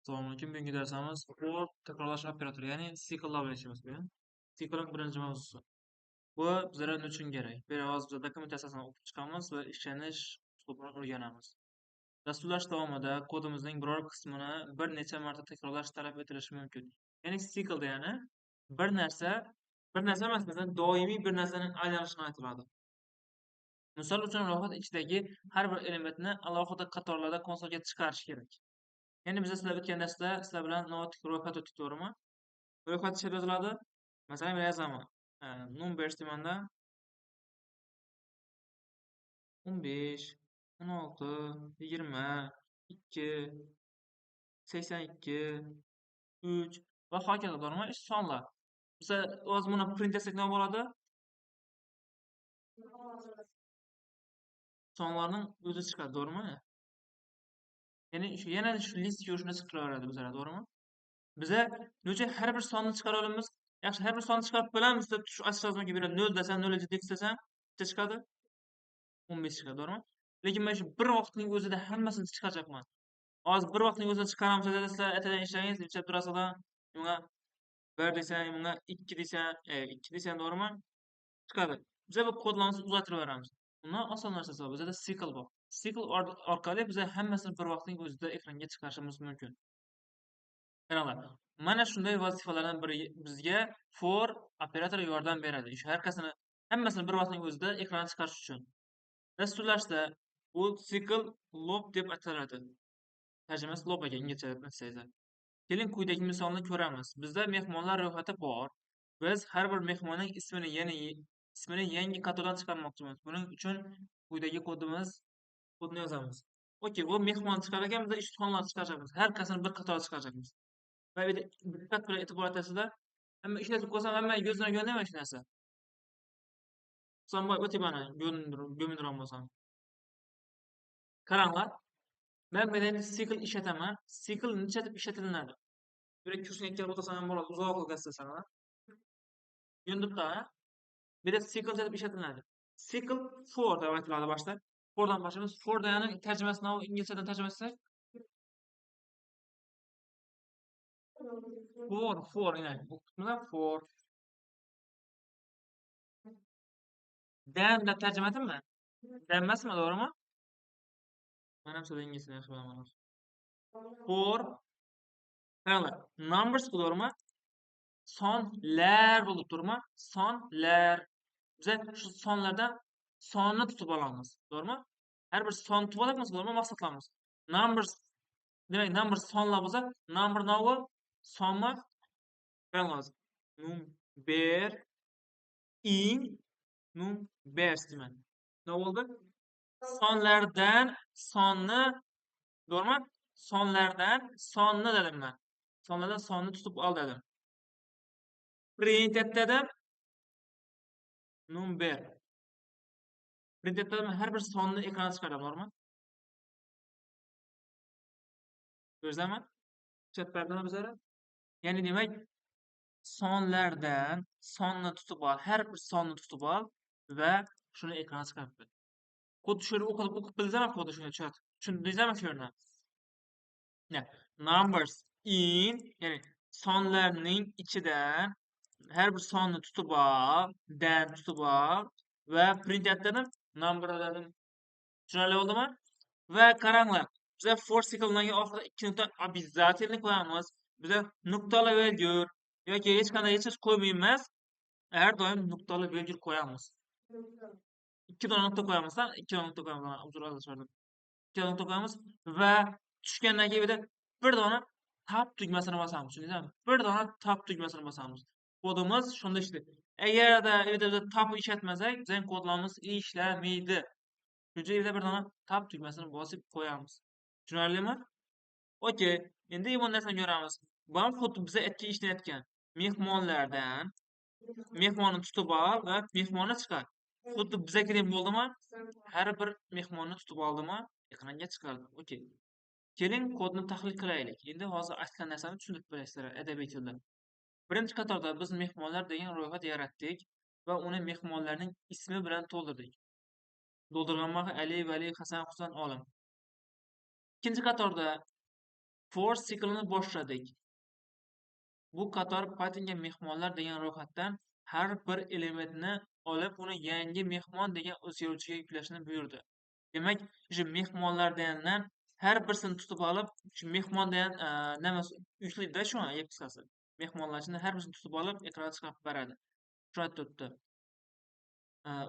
Assalomu alaykum. Bugungi darsimiz for takrorlash operatori, ya'ni sikllar bilan ishlaymiz bugun. Siklning birinchi mavzusi. Bu bizlarga nima uchun kerak? Bu hozir biz dokumentatsiyasini o'qib chiqamiz va ishlanish uslubini o'rganamiz. Dasturlash davomida kodimizning biror qismini bir necha marta takrorlash talab etilishi mumkin. Ya'ni sikl degani bir narsa emas, masalan, doimiy bir narsaning aylanishini aytiladi. Misol uchun, ro'yxat ichidagi har bir elementni alohida qatorlarda konsolga chiqarish kerak. Ya'ni biz sizlar o'tgan darsda sizlar bilan navbatdagi ro'yxat o'tdik, to'g'rimi? Ro'yxat ichida yoziladi. Masalan, men yozaman. Numbers deymanda 15, 16, 20, 2, 82, 3 va hokazo, to'g'rimi? Ish sonlar. Biz hozir buni print etsak nima bo'ladi? Sonlarning o'zi chiqadi, to'g'rimi? Ya'ni shu yana shu list ko'rinishida chiqib turaveradi bizlar, to'g'rimi? Biza necha har bir sonni chiqara olamiz? Yaxshi, har bir sonni chiqarib bilamiz deb shu aytishimiz mumkin. Bir 0 desam, 0 desam, necha chiqadi? 15 chiqadi, to'g'rimi? Lekin men shu bir vaqtning o'zida hammasini chiqaracakman. Hozir bir vaqtning o'zida chiqaramiz desa, sizlar aytadigan ishlaringiz necha turasizlar? Bunga 1 desam, bunga 2 desam, 2 desam, to'g'rimi? Chiqadi. Biz bu kodlarni uzaytiraveramiz. Undan oson narsasi bor. Bizda sikl bor. Sikl orqali biz hammasini bir vaqtning o'zida ekranga chiqarishimiz mumkin. Qaranglar, mana shunday vazifalardan biri bizga for operatori yordam beradi. Shu har qaysini hammasini bir vaqtning o'zida ekranga chiqarish uchun. Dasturlashda bu sikl loop deb ataladi. Tarjimasi loop ekan, inglizcha aytsangizlar. Keling, quyidagi misolni ko'ramiz. Bizda mehmonlar ro'yxati bor. Biz har bir mehmonning ismini, ya'ni ismini yangi qatordan chiqarmoqchimiz. Buning uchun quyidagi kodni yozamiz. Okey, bu mehmon chiqar ekan, biz ishxonalar chiqaramiz. Har qaysini bir qatorga chiqaramiz. Va bu yerda diqqat bilan e'tibor etasizlar. Hamma ishlatib qo'ysam, hamma ko'zdan ko'rinmaymi shu narsa? Husanboy o'tib mana go'mindiron bo'lsam. Qaranglar, men bu yerda sikl ishlataman. Sikl necha deb ishlatilinadi? Bir kursga kelib o'tirsam ham bo'ladi, uzoq o'qisasan, ha? Ko'rindibdi, ha? Bu yerda sikl deb ishlatilinadi. Sikl for deb aytiladi boshda. Fordan boshlaymiz. For degani tarjimasi nima? Inglizchadan tarjimasi for, for, ya'ni bu qismida for. Dan deb tarjima etdimmi? Dan emasmi, to'g'rimi? Men ham sizlar inglizchani yaxshi bilaman. For. Qaranglar, numbers to'g'rimi? Sonlar bo'lib turma? Sonlar. Biz shu sonlardan sonni tutib olamiz, to'g'rimi? Har bir son tutib olamiz, to'g'rimi? Maqsadlarimiz. Numbers demak, numbers sonlar bo'lsa, number novi sonmi? Qaranglar. Number in numbers deyman. Nima bo'ldi? Sonlardan sonni, to'g'rimi? Sonlardan sonni dedim men. Sonlardan sonni tutib ol dedim. Print et dedim. Number. Print et dedim, har bir sonni ekrana chiqaradi, to'g'rimi? Ko'rdingizmi? Chat berdimi bizlarga? Ya'ni demak, sonlardan sonni tutib ol, har bir sonni tutib ol va shuni ekrana chiqarib ber. Kod shu yerda o'qib bildingizmi kodni shuni chat? Tushundingizmi shu yerni? Numbers in, ya'ni sonlarning ichidan har bir sonni tutib ol, dan tutib ol va print et dedim, number dedim. Tushunarli bo'ldimi? Va qaranglar, biz for sikldan oxirida 2 nuqta обязательно qo'yamiz. Biz nuqtali belgir yoki hech qanday hech narsa qo'ymaymiz. Har doim nuqtali belgir qo'yamiz. 2 dona nuqta qo'yamiz, 2 dona nuqta qo'yamiz. Uzr, adashdim. 2 dona nuqta qo'yamiz va tushgandan keyin bir dona tab tugmasini bosamiz. Tushundingizmi? Bir dona tab tugmasini bosamiz. Kodimiz shunda ishlaydi. Agarda evda biz tab ishlatmasak, bizning kodlarimiz ishlamaydi. Shuning uchun evda bir dona tab tugmasini bosib qo'yamiz. Tushunarlimi? Okey, endi bu narsani ko'ramiz. Bu ham xuddi biza aytgan ishni aytgan. Mehmonlardan mehmonni tutib ol va mehmonni chiqar. Xuddi bizakidek bo'ldimi? Har bir mehmonni tutib oldimi? Ekranga chiqardi. Okey. Keling, kodni tahlil qilaylik. Endi hozir aytgan narsamni tushuntirib beray sizlarga adabiy tilda. Birinchi qatorda biz mehmonlar degan ro'yxat yaratdik va uni mehmonlarning ismi bilan to'ldirdik. Do'ldirganmoq Ali, Vali, Hasan, Husan, Olim. Ikkinchi qatorda For siklini boshladik. Bu qator Pythonga mehmonlar degan ro'yxatdan har bir elementni olib, uni yangi mehmon degan o'zgaruvchiga yuklashni buyurdi. Demak, shu mehmonlar degandan har birisini tutib olib, shu mehmon degan nimasi yuklaydi-da shu gap qisqasi. Mehmonlar ichidan har birisini tutib olib, ekranga chiqarib beradi. Shu aytib.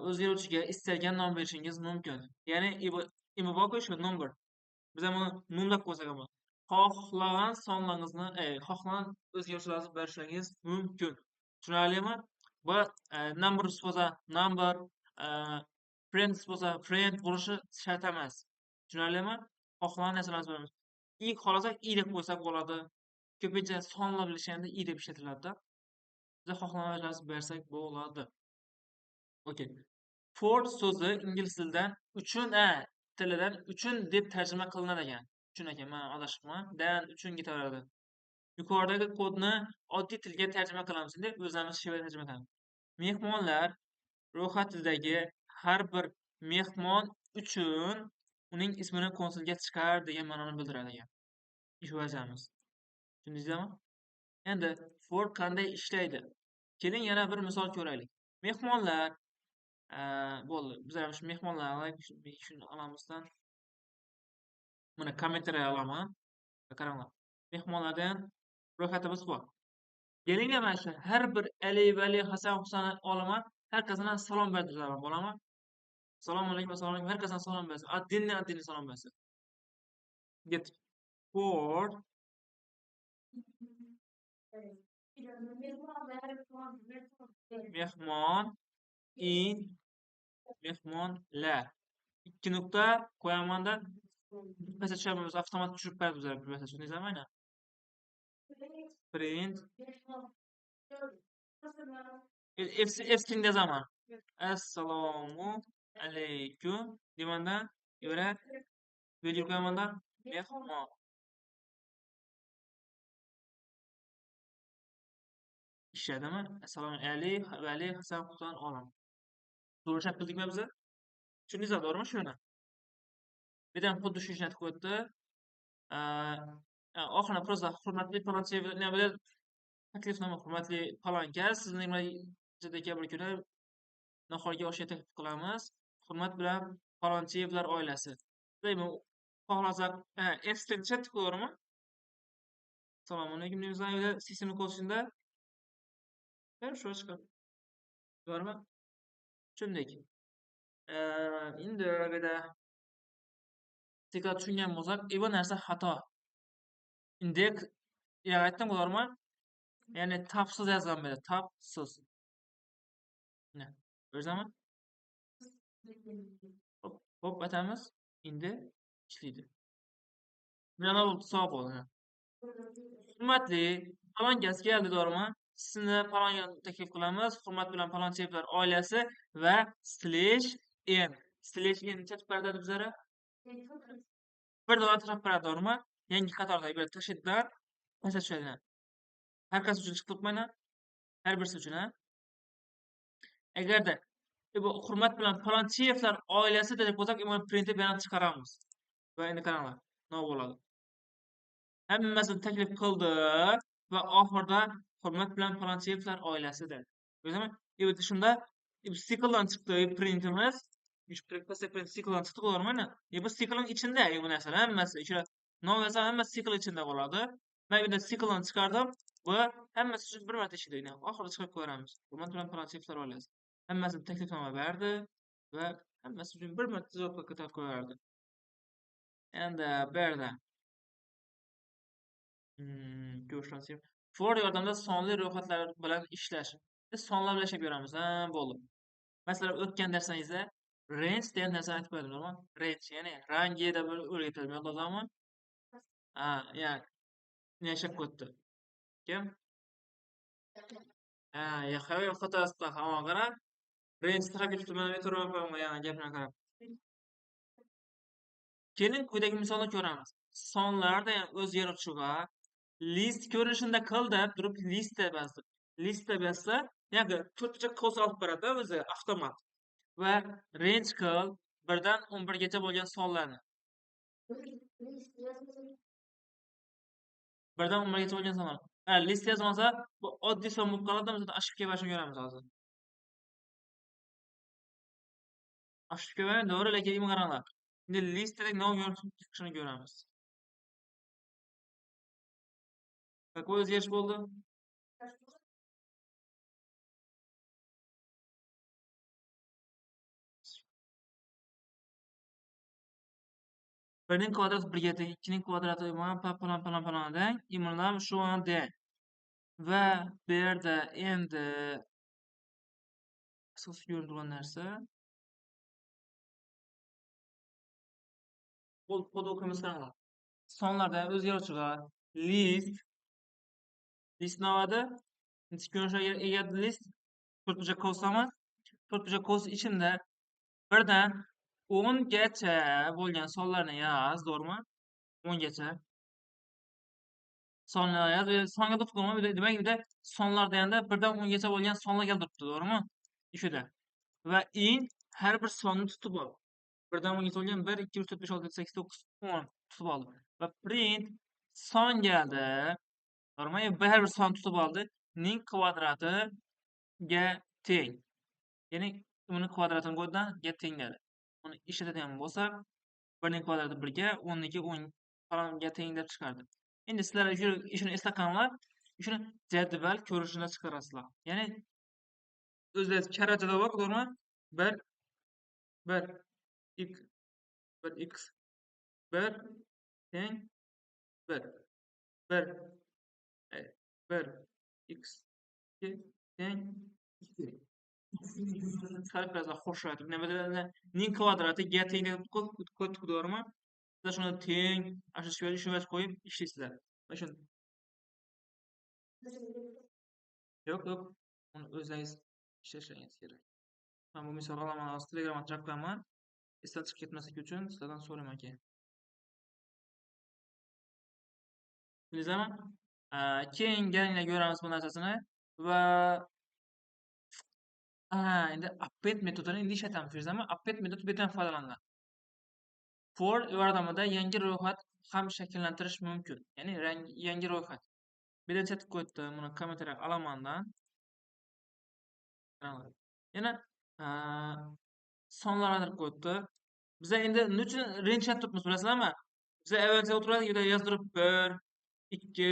O'zgaruvchiga istalgan nom berishingiz mumkin. Ya'ni imi shu number. Biz ham uni num deb qo'ysak ham bo'ladi. Xohlagan sonlaringizni, xohlagan o'zgaruvchilaringizni berishingiz mumkin. Tushunarlimi? Bu number bo'lsa number, friends bo'lsa friend bo'lishi shart emas. Tushunarlimi? Xohlagan narsalarimizni beramiz. I xohlasak i deb qo'ysak bo'ladi. Ko'pincha sonlar bilishganda i deb ishlatiladi. Biz xohlagan narsalarimizni bersak bo'ladi. Okay. For so'zi ingliz tilidan uchun, tilidan uchun deb tarjima qilinadi ekan. Uchun ekan, men adashibman. Dan uchun ketaveradi. Yuqoridagi kodni oddiy tilga tarjima qilamiz. Endi o'zimiz sheva tarjima qilamiz. Mehmonlar ro'yxatidagi har bir mehmon uchun uning ismini konsolga chiqar degan ma'noni bildiradi ekan. Yozamiz. Tushundingizmi? Endi for qanday ishlaydi? Keling yana bir misol ko'raylik. Mehmonlar bo'ldi. Biz ham shu mehmonlar shuni olamizdan. Mana kommentariy olaman. Qaranglar. Mehmonlardan ro'yxatimiz bor. Kelinglar mana shu har bir Ali, Vali, Hasan, Husan olaman. Har qasini salom berdirman, bo'ladimi? Assalomu alaykum, assalomu alaykum. Har qasini salom bersin. Addinni salom bersin. Get for mehmon in mehmonlar. 2 nuqta qo'yamanda pastga tushamiz, avtomat tushirib beradi bizlarga pastga. Tushundingizmi aynan? Print F string yazaman. Assalomu alaykum deymanda, yana belgi qo'yamanda mehmon. Ishladimi? Assalomu alaykum, Vali, Hasan, Husan, Olam. To'g'ri ishlab bildikmi biz? Tushundingizmi, to'g'rimi shuni? Bu yerda ham xuddi shu ishni aytib qo'yibdi. Oxirida prosta hurmatli palonchi, nima bo'ladi? Taklifnoma hurmatli palonka, sizni dekabr kuni nahorga oshga taklif qilamiz. Hurmat bilan Palonchiyevlar oilasi. Deyman, xohlasak, F string chat to'g'rimi? Assalomu alaykum deymiz, sistemni qo'shishda shu chiqadi. To'g'rimi? Tushundik. Endi bu yerda tekrar tushungan bo'lsak, bu narsa xato. Indeks, ya aytdim, to'g'rimi? Ya'ni tabsiz yozgan bu yerda, tabsiz. Ne? Ko'rdingizmi? Hop, hop aytamiz. Endi ishlaydi. Mana bu hisob bo'ldi. Hurmatli palonkas keldi, to'g'rimi? Sizni palonga taklif qilamiz. Hurmat bilan Palonchiyevlar oilasi va slash n. Slash n necha chiqib beradi bizlarga? Bir dona taraf beradi, to'g'rimi? Yangi qatorda bir tashiddan pastga tushadi. Har qaysi uchun chiqib mana, har birisi uchun, ha? Agarda bu hurmat bilan Palonchiyevlar oilasi deb qo'ysak, buni printib yana chiqaramiz. Va endi qaranglar, nima bo'ladi? Hammasini taklif qildi va oxirida hurmat bilan Palonchiyevlar oilasi dedi. Ko'rdingizmi? Endi shunda sikldan chiqdi printimiz. Print sikldan chiqdi, to'g'rimi? Bu siklning ichida bu narsalar hammasi, ichida nima narsa hammasi sikl ichida bo'ladi. Men bunda sikldan chiqardim va hammasi uchun bir marta ishlaydi. Oxirida chiqarib ko'ramiz. Hurmat bilan Palonchiyevlar oilasi. Hammasini taklifnoma berdi va hammasi uchun bir marta javob qaytarib qo'yardi. Endi bu yerda ko'rishamiz. For yordamida sonli ro'yxatlar bilan ishlash. Biz sonlar bilan ishlab ko'ramiz. Ha, bo'ldi. Masalan, o'tgan darsingizda range degan narsani aytib qo'ydim, to'g'rimi? Range, ya'ni rangi deb o'rgatildi, yodingizmi? Ha, ya'ni yashab qo'ydi. Kim? Ha, ya xato hamon qarab. Range tarafga tutib mana turibman, yana gapni qarab. Keling, quyidagi misolni ko'ramiz. Sonlarda ham o'zgaruvchiga list ko'rinishida qil deb turib list deb yozdi. List deb yozsa, ya'ni to'rtburchak ko'z olib beradi o'zi avtomat. Va range qil 1 dan 11 gacha bo'lgan sonlarni. Birdan 11gacha bo'lgan sonlar. Ha, list yozmasa, bu oddiy son bo'lib qoladi, biz oshib kelishini ko'ramiz hozir. Oshib kelmaydi, to'g'ri, lekin endi qaranglar. Endi listdagi nima chiqishini ko'ramiz. Какой o'zgarish bo'ldi? Birning kvadrati 1ga teng, 2ning kvadrati falon falon falon teng, immunam shu teng. Va bu yerda endi asosiy ko'rinadigan narsa kod o'qiymiz qaranglar. Sonlarda o'zgaruvchilar list list navadi ko'rinishga ega list to'rtburchak qovsami? To'rtburchak qovs ichida birdan 10 gacha bo'lgan sonlarni yoz, to'g'rimi? 10 gacha sonlar yoz. Songa turibdi, demak, bu yerda sonlar deganda birdan 10 gacha bo'lgan sonlar kelib turibdi, to'g'rimi? Shuda. Va in har bir sonni tutib ol. Birdan 10 gacha bo'lgan 1, 2, 3, 4, 5, 6, 7, 8, 9, 10 tutib oldi. Va print son geldi. To'g'rimi? Har bir son tutib oldi. Ning kvadratiga teng. Ya'ni uni kvadratini qo'ydi, ga teng dedi. Uni ishlatadigan bo'lsak, 1ning kvadrati 1ga, 10niki 10 falonga teng deb chiqardi. Endi sizlar shuni eslaqanglar, shuni jadval ko'rinishida chiqarasizlar. Ya'ni o'zlaringiz karra jadval bor, to'g'rimi? 1 1 x 1 x 1 teng 1 1 1 x 2 teng 2. Chiqarib berasizlar, qo'shib. Nima deganda ning kvadrati ga teng deb qo'yib, to'g'rimi? Sizlar shuni teng, ana shu shuni qo'yib ishlaysizlar. Mana shuni. Yo'q, yo'q. Uni o'zingiz ishlashingiz kerak. Men bu misolni olaman, hozir Telegramga jo'nab qo'yaman. Esdan chiqib ketmasligi uchun sizlardan so'rayman keyin. Bildingizmi? Keyin kelinglar ko'ramiz bu narsasini va endi append metodini endi ishlatamiz, bildingizmi? Append metodi bu yerdan foydalaniladi. For yordamida yangi ro'yxat ham shakllantirish mumkin. Ya'ni yangi ro'yxat. Bu yerdan chatib qo'ydim, buni kommentariy olamandan. Yana sonlarni qo'ydi. Biz endi nima uchun range ishlatib turibmiz, bilasizlarmi? Biz avvalcha o'tirardik, bu yerda yozdirib 1, 2,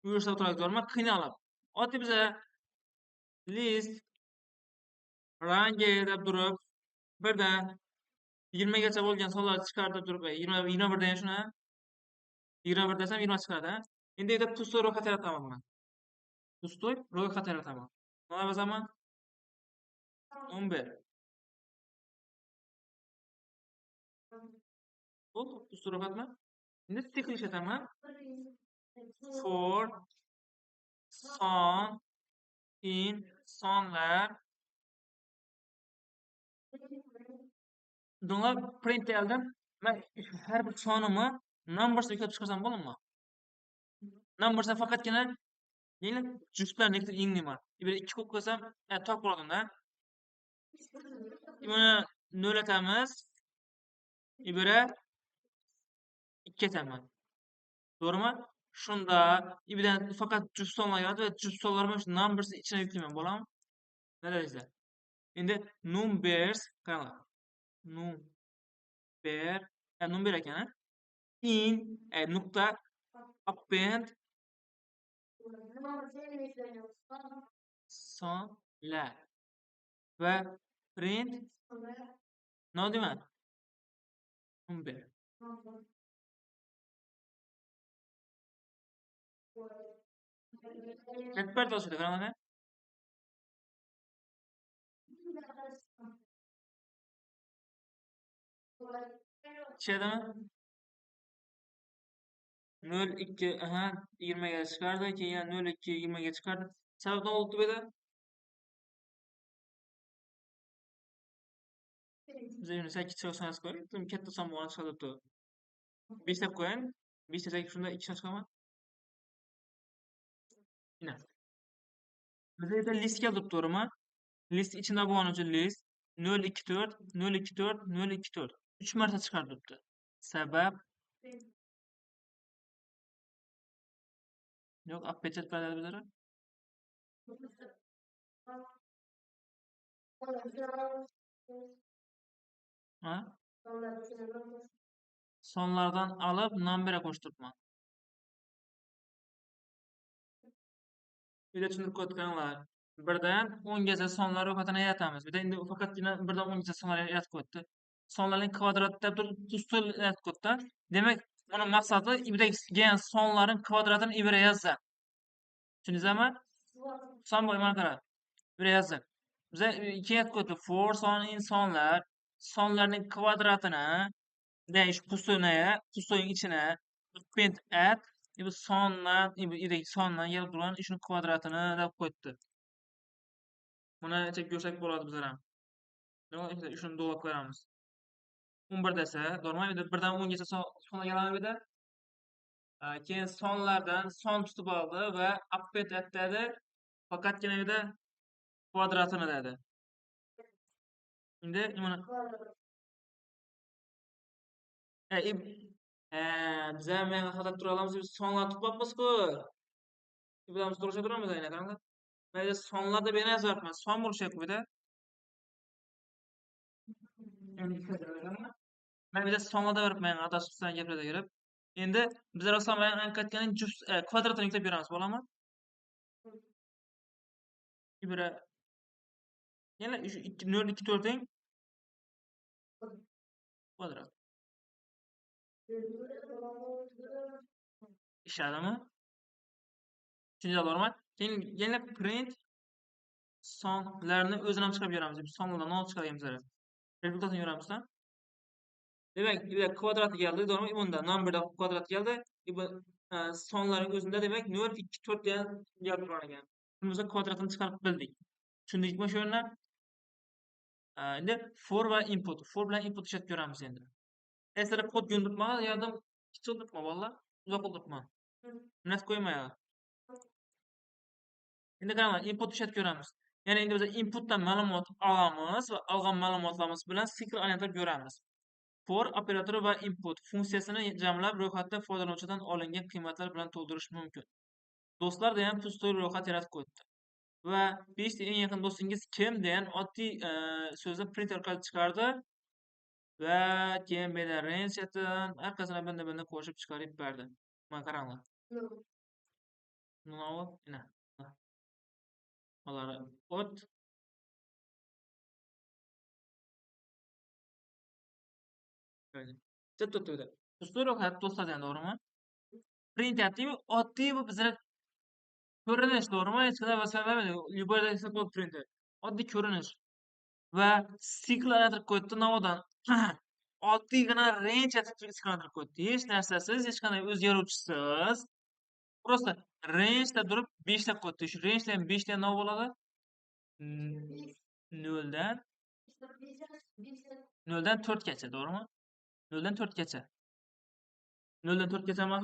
3 deb o'tirardik, to'g'rimi? Qiynalib. Oddiy biza list range deb turib, birdan 20 gacha bo'lgan sonlarni chiqarib turib, 21 degan shuni. 21 desam 20 chiqadi. Endi yerda pustoy ro'yxat yarataman men. Pustoy ro'yxat yarataman. Nima yozaman? 11. Bo'ldi, pustoy ro'yxatmi? Endi sikl ishlataman. For son in sonlar Bunlar print eldim. Ben her bir sonimni numbers'ga yuklab chiqarsam bo'ladimi? Numbers'ga faqatgina ya'ni juftlarni yenglayman. Bir 2 qo'yib qo'ysam, to'q bo'ladi-da. Buni 0 atamiz. Ibra 2 ataman. To'g'rimi? Shunda ibidan faqat juft sonlar keladi va juft sonlarni shu numbers'ni ichiga yuklayman, bo'ladimi? Nima deysizlar? Endi numbers qaranglar. Number, number ekan, ha? In nuqta append sonlar va print nima deyman? Number. Katta to'sadi, qaranglar. Tushadimi? 0 2, aha, 20 ga chiqardi, keyin yana 0 2 20 ga chiqardi. Sabab nima bo'ldi bu yerda? Biz endi 8 chiqsa qo'yaylik, katta son bo'lgan chiqadi. 5 deb qo'ying. 5 desak shunda 2 son chiqadimi? Ina. Bizda yerda list keldi, to'g'rimi? List ichida bo'lgani uchun list 0 2 4 0 2 4 0 2 4 3 marta chiqarib turibdi. Sabab Yo'q, appechat beradi bizlarga. Ha? Sonlardan olib number'a qo'shtiribman. Uyda tushuntirib qo'yganlar. 1dan 10 gacha sonlar ro'yxatini yaratamiz. Bu yerda endi faqatgina 1dan 10 gacha sonlar yaratib qo'yibdi. Sonlarning kvadrati deb turib pustol yaratib qo'yibdi. Demak, buni maqsadi ibda kelgan sonlarning kvadratini ibra yozsa. Tushundingizmi? Son bo'y mana qara. Ibra yozsa. Biza keyin yaratib qo'yibdi. For son in sonlar, sonlarning kvadratini degan shu pustolni, pustolning ichine print at bu sondan, bu sondan kelib turgan shuni kvadratini deb qo'yibdi. Buni chek ko'rsak bo'ladi bizlar ham. Nima shuni dolab qo'yamiz. 11 desa, to'g'rimi? Endi 1dan 10 gacha sonlar keladi bu yerda. Keyin sonlardan son tutib oldi va append at dedi. Faqatgina bu yerda kvadratini dedi. Endi nimani? Biz ham men xato tura olamiz, biz sonlar tutib. Biz to'g'ri turamiz aynan qaranglar. Men yerda sonlar deb yana yozyapman. Son bo'lishi kerak bu yerda. Men bu yerda sonlar deb beribman, adashib sizlarga gaplarda kirib. Endi bizlar aslan bilan anketkaning juft kvadratini yuklab beramiz, bo'ladimi? Ibra yana shu 2 0 2 4 ing kvadrat. Ishladimi? Tushundingizmi, to'g'rimi? Keyin yana print sonlarni o'zini ham chiqarib beramiz. Sonlardan nima chiqargan bizlar? Rezultatini ko'ramizda. Demak, bu yerda kvadrat keldi, to'g'rimi? Bunda numberda kvadrat keldi. Bu sonlarning o'zida demak 0 2 4 degan gap bor ekan. Buni kvadratini chiqarib bildik. Tushundikmi shu yerni? Endi for va input. For bilan input ishlatib ko'ramiz endi. Eslatib kod yo'ndirma, yardım kichildirma valla. Uzoq o'ldirma. Minnat qo'yma ya. Endi qaranglar, input ishlatib ko'ramiz. Ya'ni endi biz inputdan ma'lumot olamiz va olgan ma'lumotlarimiz bilan sikl aylantirib ko'ramiz. For operatori va input funksiyasini jamlab ro'yxatda foydalanuvchidan olingan qiymatlar bilan to'ldirish mumkin. Do'stlar degan pustoy ro'yxat yaratib qo'ydi. Va 5 ta eng yaqin do'stingiz kim degan oddiy so'zni print orqali chiqardi. Va keyin bu yerda range chatdan orqasini bunda-bunda qo'shib chiqarib berdi. Mana qaranglar. Nima ina. Ular o't. Chat. Pustoy ro'yxat do'stlar degan, to'g'rimi? Print aytdimi? Oddiy bu bizlar ko'rinish, to'g'rimi? Hech qanday vazifa bermaydi. Любой bo'lib print. Oddiy ko'rinish. Va sikl aylantirib qo'yibdi navodan. Oddiygina range aytib sikl aylantirib qo'yibdi. Hech narsasiz, hech qanday o'zgaruvchisiz. Просто range deb turib 5 deb qo'yibdi. Shu range dan 5 dan nima bo'ladi? 0dan 0dan 4 gacha, to'g'rimi? 0dan 4 gacha. 0dan 4 gacha nima?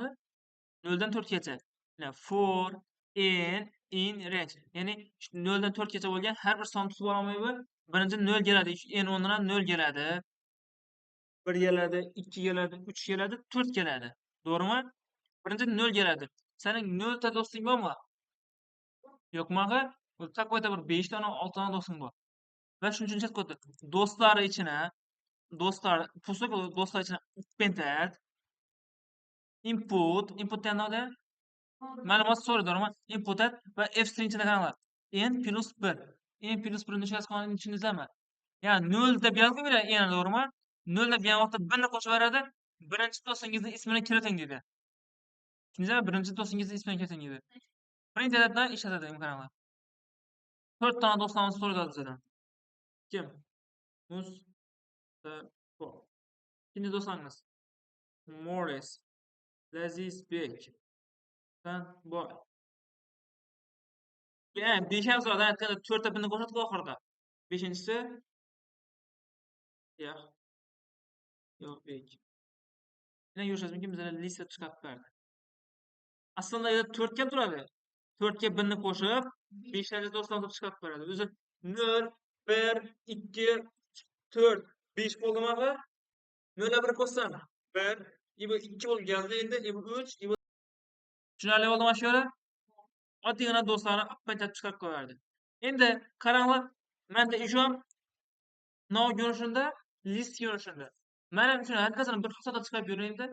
0dan 4 gacha. Mana for n in range. Ya'ni 0dan 4 gacha bo'lgan har bir son tutib olmaymi? Birinchi 0 keladi, n o'rnidan 0 keladi. 1 keladi, 2 keladi, 3 keladi, 4 keladi. To'g'rimi? Birinchi 0 keladi. Sening 0 ta do'sting bormi? Yo'qmi? Такой-то bir 5 tane 6 tane do'sting bor. Va shuning uchun chat qo'ydi. Do'stlari ichine, do'stlar, pustlik do'stlar ichine append input, input degan nima? Ma'lumot so'raydi, to'g'rimi? Input at va f string ichida qaranglar. N plus 1. N plus 1 ni tushunasizmi? Tushundingizmi? Ya'ni 0 deb yozib beradi, n to'g'rimi? 0 deb degan vaqtda 1 ni qo'shib beradi. Birinchi do'stingizning ismini kiriting deydi. Tushundingizmi? Birinchi do'stingizning ismini kiriting deydi. Print adaddan ishlatadi, qaranglar. 4 tane do'stlarimiz so'radi bizdan. Kim? Mustafa. Kimni do'stlaringiz? Morris. Lazizbek. Boy. Yani 5 ham so'radi, aytganda 4 ta buni ko'rsatdi oxirida. 5-inchisi yo'q. Yo'q, bek. Yana ko'rishingiz mumkin, bizlar lista chiqarib berdi. Aslida yerda 4 ga turadi. 4 ga 1 ni qo'shib, 5 ta do'stlarni chiqarib beradi. O'zi 0, 1, 2, 4, 5 bo'ldimi axir? 0 ga 1 qo'shsam 1, bu 2 bo'lib keldi endi, bu 3, bu tushunarli bo'ldimi shu yerda? Oddiygina do'stlarni append chiqarib qo'yardi. Endi qaranglar, menda ish ham no ko'rinishida, list ko'rinishida. Men ham shuni hakkasini bir haftada chiqarib ko'rayimda.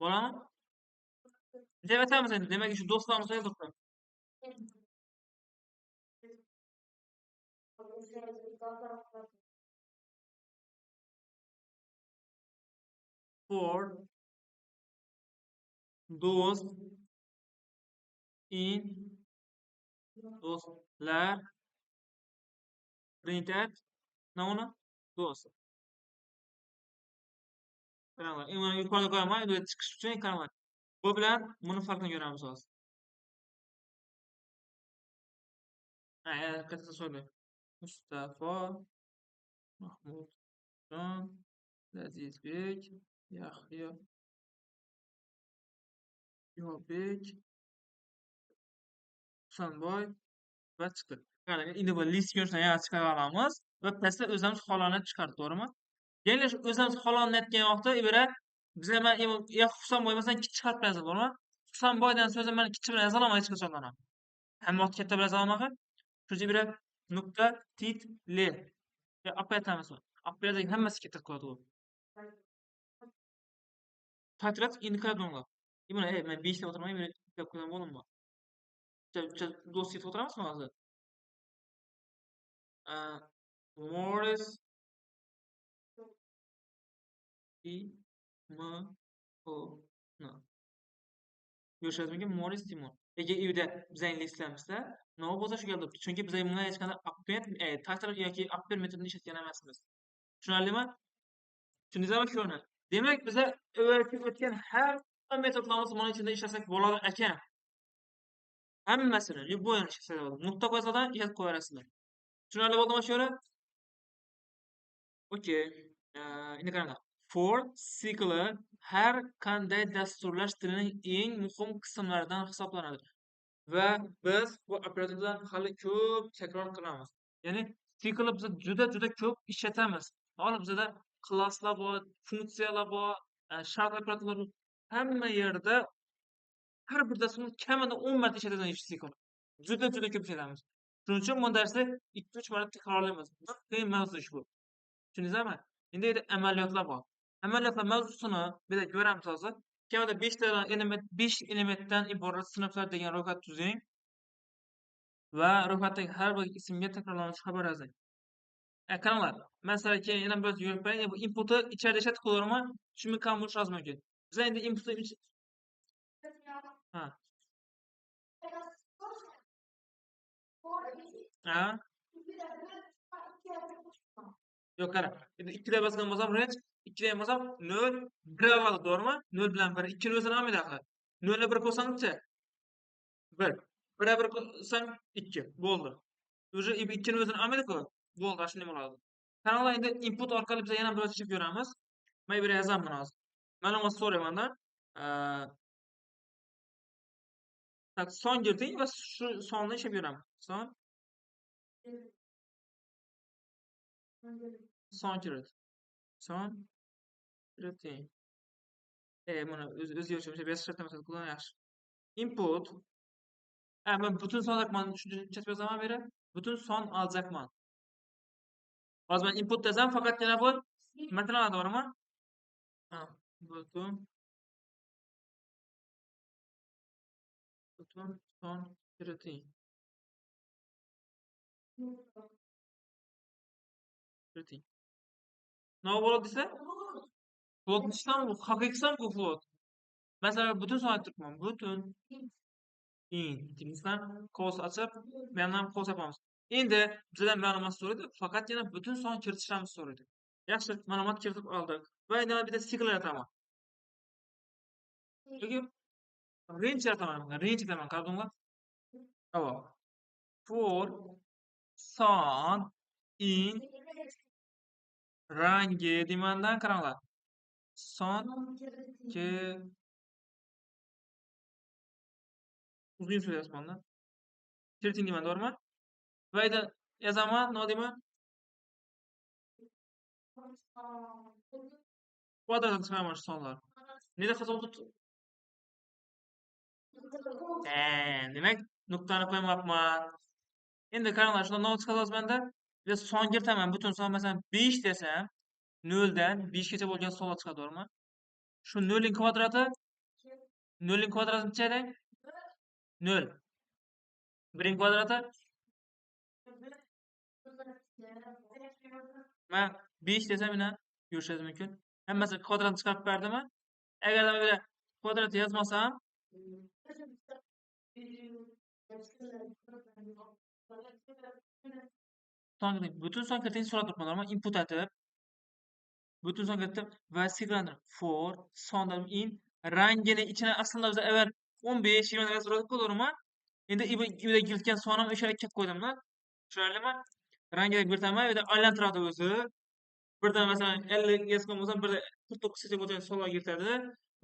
Bo'ladimi? Deb aytamiz endi. Demak, shu do'stlarimiz yozibdi. For those in do'stlar print at nima do'st. Qaranglar, endi yuqorida qo'yaman, endi chiqish uchun qaranglar. Bu bilan buni farqini ko'ramiz hozir. Ha, katta so'raydi. Mustafa, Mahmudjon, Lazizbek, Yahyo, Yobek, Husanboy va chiqdi. Qarang, endi bu list ko'rinishini yana chiqara olamiz va pastda o'zimiz holani chiqardik, to'g'rimi? Ya'ni o'zimiz holani aytgan vaqtda ibra biza mana Husanboy masalan kichik chiqarib qo'yamiz, to'g'rimi? Husanboydan so'zni mana kichik bilan yoza olaman hech qachon mana. Hamma vaqt katta bilan yoza olmagan. Shu ibra nuqta title ya aytamiz. Apayatamiz hammasi katta qiladi u. Ta'tilat endi qarab. Buni men 5 ta o'tirmay, men deb qo'ygan bo'laman. Do'st yetib o'tiramizmi hozir? Morris I M O N. Ko'rishingiz mumkin, Morris Timon. Lekin uyda bizning listlarimizda nima bo'lsa shu keldi. Chunki biz bunga hech qanday append, title yoki append metodini ishlatgan emasmiz. Tushunarlimi? Tushundingizmi shuni? Demak, biza avvalgi o'tgan har metodlarimiz buning ichida ishlasak bo'ladi ekan. Hammasini, любойini ishlasak bo'ladi. Nuqta qo'ysadan ishlatib qo'yaverasizlar. Tushunarli bo'ldimi shu yerda? Okey. Endi qaranglar. For sikli har qanday dasturlash tilining eng muhim qismlaridan hisoblanadi. Va biz bu operatordan hali ko'p takror qilamiz. Ya'ni siklni biz juda-juda ko'p ishlatamiz. Hali bizda klasslar bor, funksiyalar bor, shart operatorlar bor. Hamma yerda har bir dasturni kamida 10 marta ishlatadigan ish sikl. Juda-juda ko'p ishlatamiz. Shuning uchun bu darsni 2-3 marta takrorlaymiz. Bir qiyin mavzu ish bu. Tushundingizmi? Endi amaliyotlar bor. Amaliyotlar mavzusini biz ko'ramiz hozir. Kamida 5 ta element, 5 elementdan iborat sinflar degan ro'yxat tuzing va ro'yxatdagi har bir ismga takrorlanuvchi xabar yozing. Qaranglar, masalan, keyin yana bir yo'l qo'ying. Bu inputni ichkarida ishlatib qo'yaman, tushunmay qolib bo'lishi mumkin. Biz endi inputni ha. Ha? Yo'q, qara. Endi 2 da bosgan bo'lsam, range 2 da bo'lsam 0 1 oladi, to'g'rimi? 0 bilan 1 2 o'zini olmaydi axir. 0 ga 1 qo'ysangchi 1. 1 ga 1 qo'ysang 2 bo'ldi. Уже 2 ni o'zini olmaydi-ku. Bo'ldi, shunday bo'ladi. Qaranglar, endi input orqali biz yana bir ishlab ko'ramiz. Men bir yozaman buni hozir. Ma'lumot so'rayman-da. Tak, son kiriting va shu sonni ishlab ko'ramiz. Son son kirit. Son kiriting. Buni o'ziga o'xshab yozishda masalan qilgan yaxshi. Input. Men butun son olacakman, tushuncha yozaman beri. Butun son olacakman. Hozir men input desam faqatgina bu matn oladi, to'g'rimi? Ha, butun son kiriting. Kiriting. Nima bo'ladi desa? Float nechtan bu? Haqiqiy son bu float. Masalan, butun son aytib turibman. Butun in deymizdan qovus ochib, bu yoqdan qovus yopamiz. Endi bizdan ma'lumot so'raydi, faqatgina butun son kiritishimizni so'raydi. Yaxshi, ma'lumot kiritib oldik. Va endi bitta sikl yarataman. Yoki range yarataman, range aytaman, qardonglar. Tamam. For son in rangi deymandan qaranglar. Son ke uzun so'z yozmanda. Kiriting deyman, to'g'rimi? Va endi yozaman, nima deyman? Kvadratdan chiqaraman shu sonlar. Neda hisob tut? Demak, nuqtani qo'ymayapman. Endi qaranglar, shunda nima chiqadi menda? Bir son kiritaman, butun son masalan 5 desam, 0 dan 5 gacha bo'lgan sonlar chiqadi, to'g'rimi? Shu 0 ning kvadrati 0 ning kvadrati necha teng? 0. 1 ning kvadrati Men 5 desam yine ko'rishingiz mumkin. Hammasini kvadratni chiqarib berdimi? Agar men böyle kvadrat yozmasam son butun son kiriting so'rab turibman, normal input atib butun son kiritib va sequence for sondan in rangini ichine aslida biz avval 15 20 yozib to'g'rimi? Endi bu yerda kiritgan sonim o'sha yerga qo'ydimda. Tushunarlimi? Rangini kiritaman, bu yerda aylantiradi o'zi. Birdan masalan 50 yozgan bo'lsam, birda 49 gacha bo'lgan sonlar kiritadi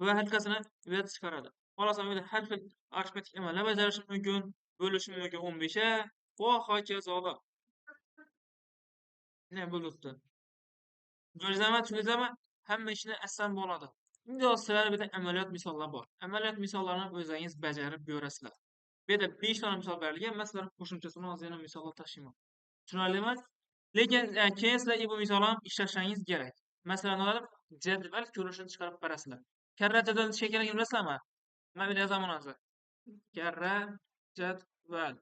va har qaysini bu yerda chiqaradi. Xolasam bu yerda har xil arifmetik amallar bajarishim mumkin, bo'lishim mumkin 15 ga va hokazolar. Ne bo'libdi? Ko'rdingizmi, tushundingizmi? Hamma ishni aslan bo'ladi. Endi sizlar bu yerda amaliyot misollar bor. Amaliyot misollarini o'zingiz bajarib ko'rasizlar. Bu yerda 5 dona misol berilgan, men sizlarga qo'shimchasini hozir yana misollar tashlayman. Tushunarlimi? Lekin keyin sizlar bu misolni ham ishlashingiz kerak. Masalan, olib jadval ko'rinishini chiqarib berasizlar. Karra jadval ekanligini bilasizlarmi? Men bu yozaman hozir. Karra jadval.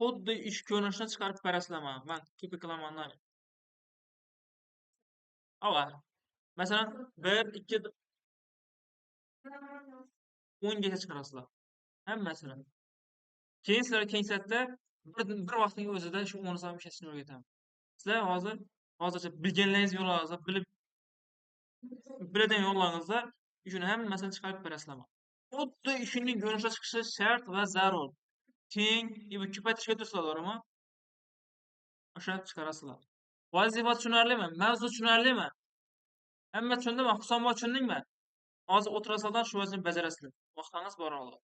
Xuddi ish ko'rinishini chiqarib berasizlarmi? Men kopi qilaman. Ava. Masalan, 1, 2, 10 gacha chiqarasizlar. Hammasini. Keyin sizlar keyingi bir vaqtning o'zida shu 10 son ishlatishni o'rgataman. Sizlar hozircha bilganlaringiz yo'llaringizda, bilib biladigan yo'llaringizda shuni hammasini chiqarib berasizlar. Xuddi ishining ko'rinishda chiqishi shart va zarur. Teng, bu ko'paytirishga tursa, to'g'rimi? O'sha chiqarasizlar. Vazifa tushunarlimi? Mavzu tushunarlimi? Hamma tushundimi? Husanbo tushundingmi? Hozir o'tirasizlar, shu vazifani bajarasizlar. Vaqtingiz bor hozir.